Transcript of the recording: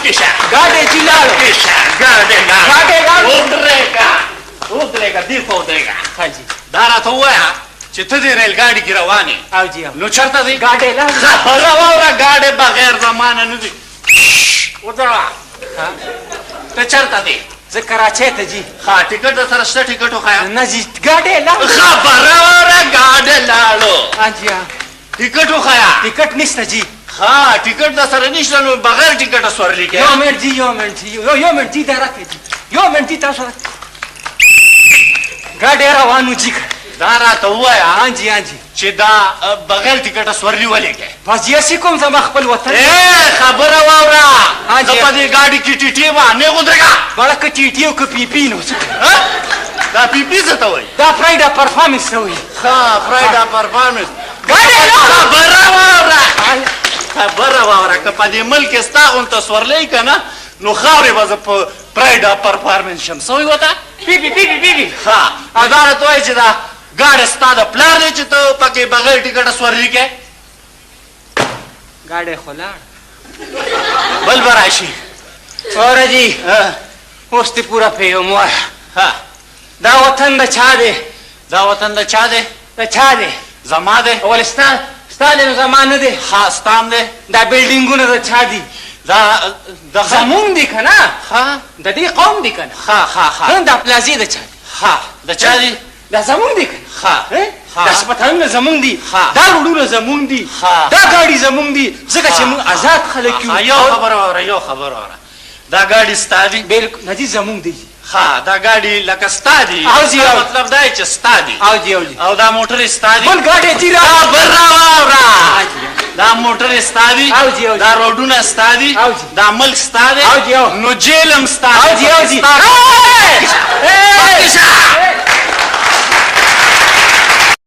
کې شه. ګاډی جي لاړو. کې شه، ګاډی لاړو. ګاډی لاړو. ودرېږه، ودرېږه، دې خوا ودرېږه. ها جي. دا راته ووایه چې ته دې ریل ګاډي کې روان یې. او جي او. نو چېرته ځې؟ ګاډی لاړو. خبره واوره، ګاډی بغیر زمانه نه ځي. ودروه. ته چېرته ځې؟ زه کراچۍ ته جي. ښه، ټکټ در سره شته؟ ټکټ وښیه. نه جي، ګاډی لاړو. خبره واوره، ګاډی لاړو. ها جي ها. ټکټ وښیه. ټکټ نشته جي. ښه، ټکټ در سره نشته نو بغیر ټکټه سورلي کوې؟ یو منټ جي، یو منټ جي، یو منټ جي، دا راکړئ جي، یو منټ جي، تاسو ګاډی روان و جي. دا راته ووایه. ها جي، ها جي. چې دا بغیر ټکټه سورلي ولې کوې؟ بس جي هسې کوم، زما خپل وطن. ای خبره واوره، ها جي. زه په دې ګاډي کې ټیټې وه، نه ودرېږه. مړه که ټیټي او که پی پی نو څه کوې؟ ها؟ دا پی پی څه ته وایي؟ دا پرایډ اف پرفارمنس ته وایي. ښه، پرایډ اف پرفارمنس. ګاډی لاړو. خبره واوره، خبره واوره، که په دې ملک کې ستا غونته سورلۍ که نه نو خاورې به زه په پرایډ اف پرفارمنس شم. څه وایي ورته؟ پی پی، پی پی، پی پی. ښه، او دا راته وایي چې دا ګاډی ستا د پلار دی چې ته پکې بغیر ټکټه سورلي کوې؟ ګاډی خو لاړ. بل به راشي. واوره جي، ها. اوس دې پوره پیغام وایه. ها. دا وطن د چا دی؟ دا وطن د چا دی؟ د چا دی؟ زما دی. ولې ستا دی نو زما نه دی؟ ښه، ستا هم دی. دا بلډینګونه د چا دي؟ دا د زمونږ دی که نه؟ ښه. د دې قوم دی که نه؟ ښه، ښه، ښه. ها، دا پلازې د چا دي؟ ښه، د چا دي؟ دا زمونږ دی که نه؟ ښه. ها؟ ښه. دا هسپتالونه زمونږ دي. ښه. دا روډونه زمونږ دي. ښه. دا ګاډي زمونږ دي، ځکه چې ښه. مونږ آزاد خلک یو. ښه، یو خبره واوره، یو خبره واوره، دا ګاډي ستا دي؟ بالکل نه دي، زمونږ دي. ښه، دا ګاډي لکه ستا دي. او جي، او. مطلب دا دی چې ستا دي. او جي، او جي. او دا موټرې ستا دي؟ بل ګاډی جي را. خبره واوره، جي. دا موټرې ستا دي؟ او جي، او جي. دا روډونه ستا دي؟ او جي. دا ملک ستا دی؟ او جي، او. نو جیل هم ستا دی. او جي، او جي. ستا.